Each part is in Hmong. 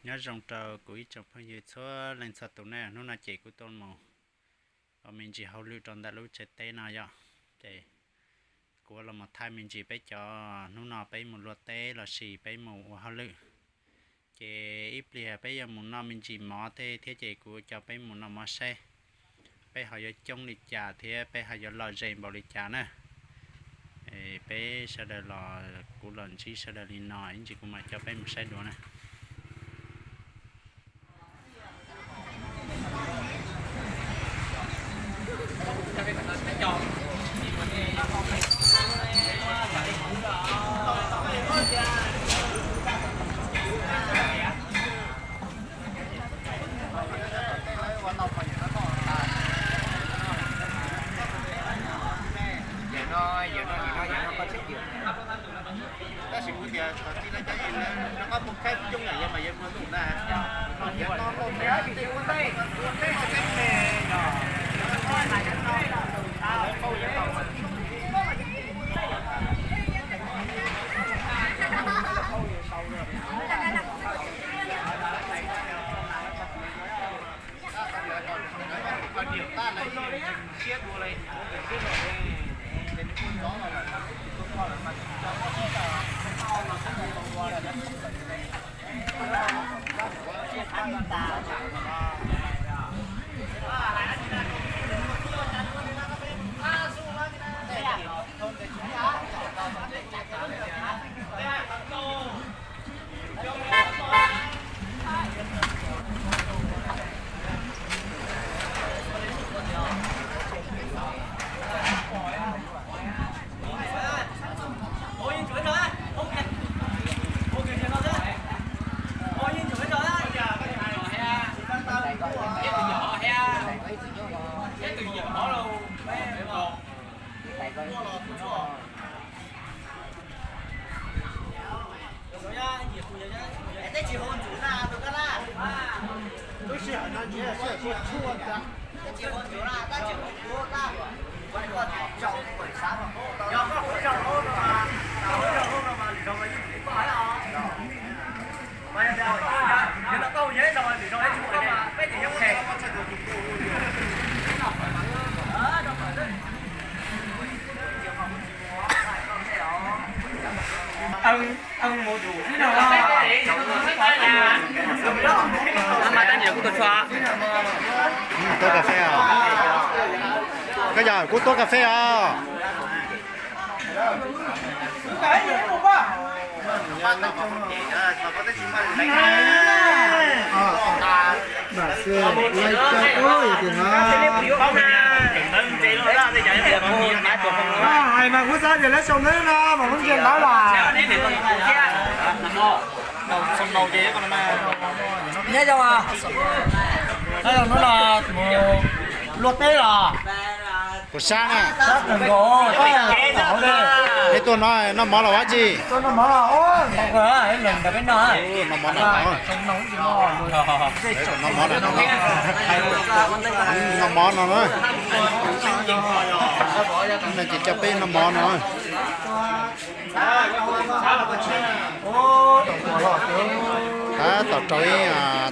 Nyob zoo rau kuv ib tsoom phooj ywg txhua leej txhua tus na, hnub no ces kuv tuaj mus ua me ntsis hauj lwm rau ntawm lub tsev teb no yom. Ces kuv los mus thaij me ntsis peb cov hnub no peb mus luaj teb los sis peb mus ua hauj lwm. Ces ib pliag peb yuav mus noj me ntsis mov thiab, ces kuv coj peb mus noj mov saib peb ho yuav coob li cas thiab peb ho yuav lom zem npaum li cas na. Peb sawv daws los, kuv los ntsib sawv daws li no, ib ntsis kuv mam coj peb mus saib dua na. Tab sis kuv tias thaum txij no cov rov qab mus khaib coob yam yog mas yog muag ntuj na. Yog no tej ua tej ua tej me me no. Tuaj cà phê os? Koj yog kuv tuaj cà phê os? Hais mas kuv xav tias lawv sau ntawv no mas kuv ntsia ntawv los. Nyob zoo, hnub no mus luaj teb los? Kuv sab na. Sab kawg nkaus, peb tuaj no noj mov los ua dab tsi? Tuaj noj mov los, noj mov no. Noj mov no, noj mov no na. Ces coj peb noj mov no. Tab tom rau ib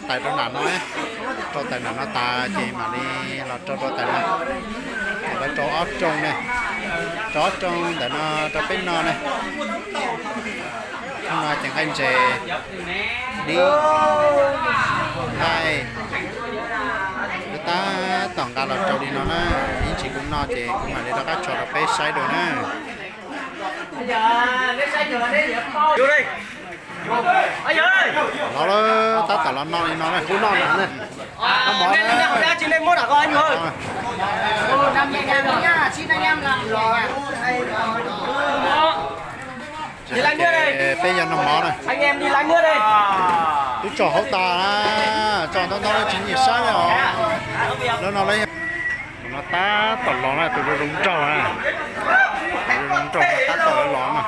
tais rau nram no, rau tais nram no tas ces mam li los rau rau tais no. Lawv rau ob rooj ne, rau ob rooj ntawm no rau peb noj ne. Rooj no ces nqaij ntses, dib, nqaij. Tab tom nqa los rau li no na, ib ntsis kuv noj ces kuv mam li rov qab tso rau peb saib dua na. Los lawm, tab tom los noj li no na. Ces peb yog noj mov na. Twb tso hauv tas na, tso ntau ntau tsis nyiam saib os. Lawv no lawv, tus no tab tom los na, tus zoo zoo nraug na. Tus zoo zoo nraug no tab tom los na.